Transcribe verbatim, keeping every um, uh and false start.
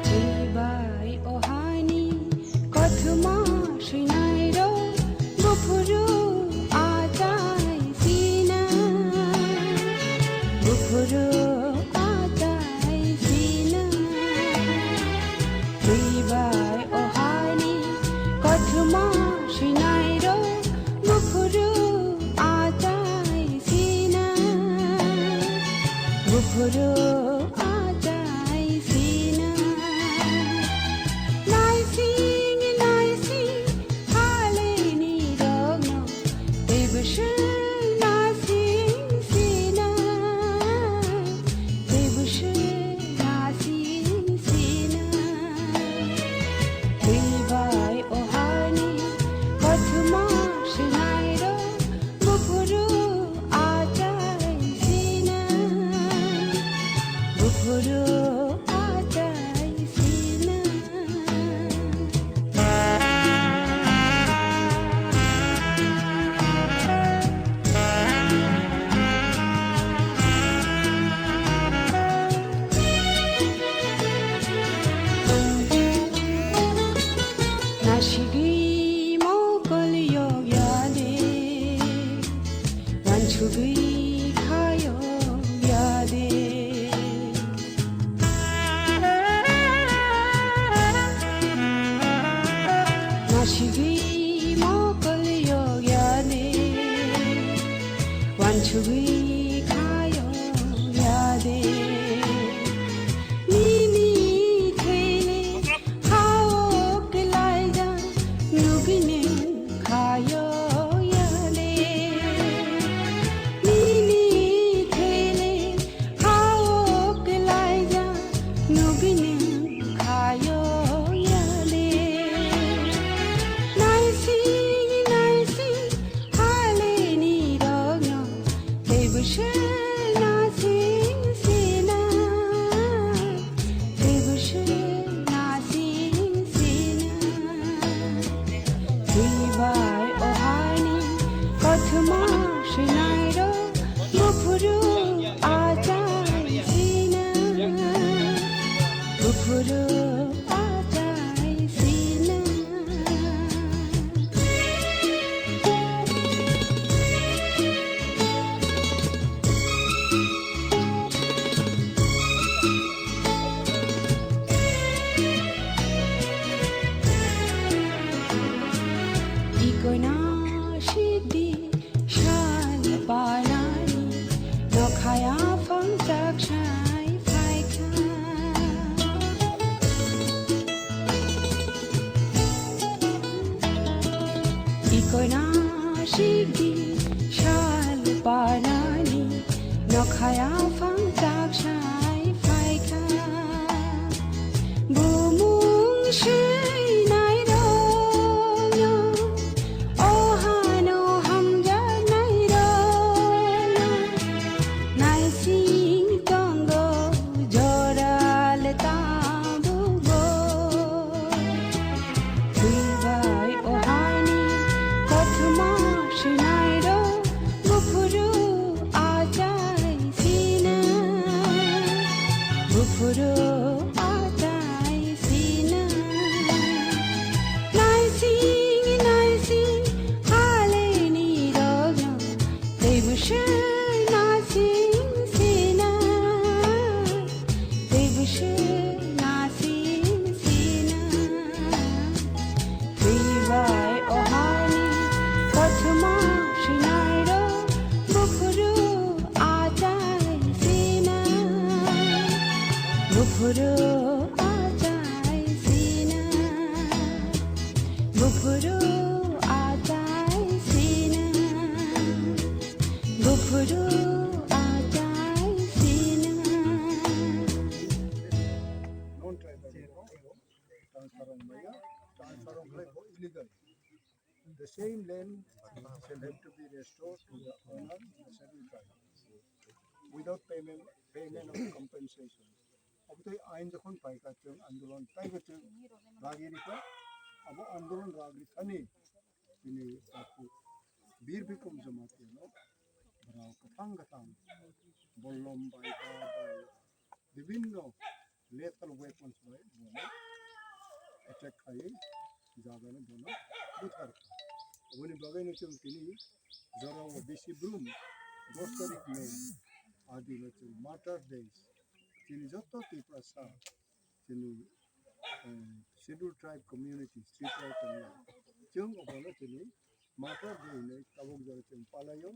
Twibai o hani kothoma swinairok buphuru achai sina, buphuru achai sina. Twibai o hani kothoma swinairok buphuru achai sina, buphuru achai sina. Naising naising haleni rokno teibo se naising sina, teibo se naising sina. Twibai o hani kothoma swinairok buphuru achai sina, buphuru achai sina. Nasigwi mokol yok ya de, wansugwi kha yok ya de. Nasigwi mokol yok ya de, wansugwi kha yok ya de. Nini thele hao kelaija nugine khayo yale. Nini thele hao kelaija nugine khayo yale. Naising naising haleni rokno teibo se naising sina, teibo se naising sina. Twibai o hani kothoma swinairok buphuru achai sina, buphuru achai sina. Ikoina sidi sal panani nokhaya phang chak sai phaikha. Ikoina sigi sal panani nokhaya phang chak sai phaikha. Bumung swinai rokno o hano hamjaknai rokno naising tongo joral tabuk bo. Twibai o hani kothoma swinairok buphuru achai sina, buphuru achai sina. Naising naising haleni rokno teibo se naising sina, teibo se naising sina. Twibai o hani kothoma swinairok buphuru achai sina, buphuru achai sina, buphuru achai sina, buphuru achai sina. Transfer wngmaya, transfer wngkhlai bo illegal. The same land shall have to be restored to the owner, the scheduled tribe. Without payment, payment of compensation. Abo tei ain jokhon paikha chwng andolon taibo chwng ragirikha. Abo andolon ragrikhani chini takhuk Bir Bikram Jamatia no borok kwthang kwthang bollom bai, ba bai, bibinno lethal weapons bai bono attack khaiwi jagano bono buthar kha. Oboni bagwino chwng tini jorao bisi brum dos tarik May adino chwng Martyr Days, chini joto Tiprasa, chini, eh, Scheduled Tribe Communities, Tripura tongya, chwng obono chini Martyr Day hinwi tabuk jora chwng palaio.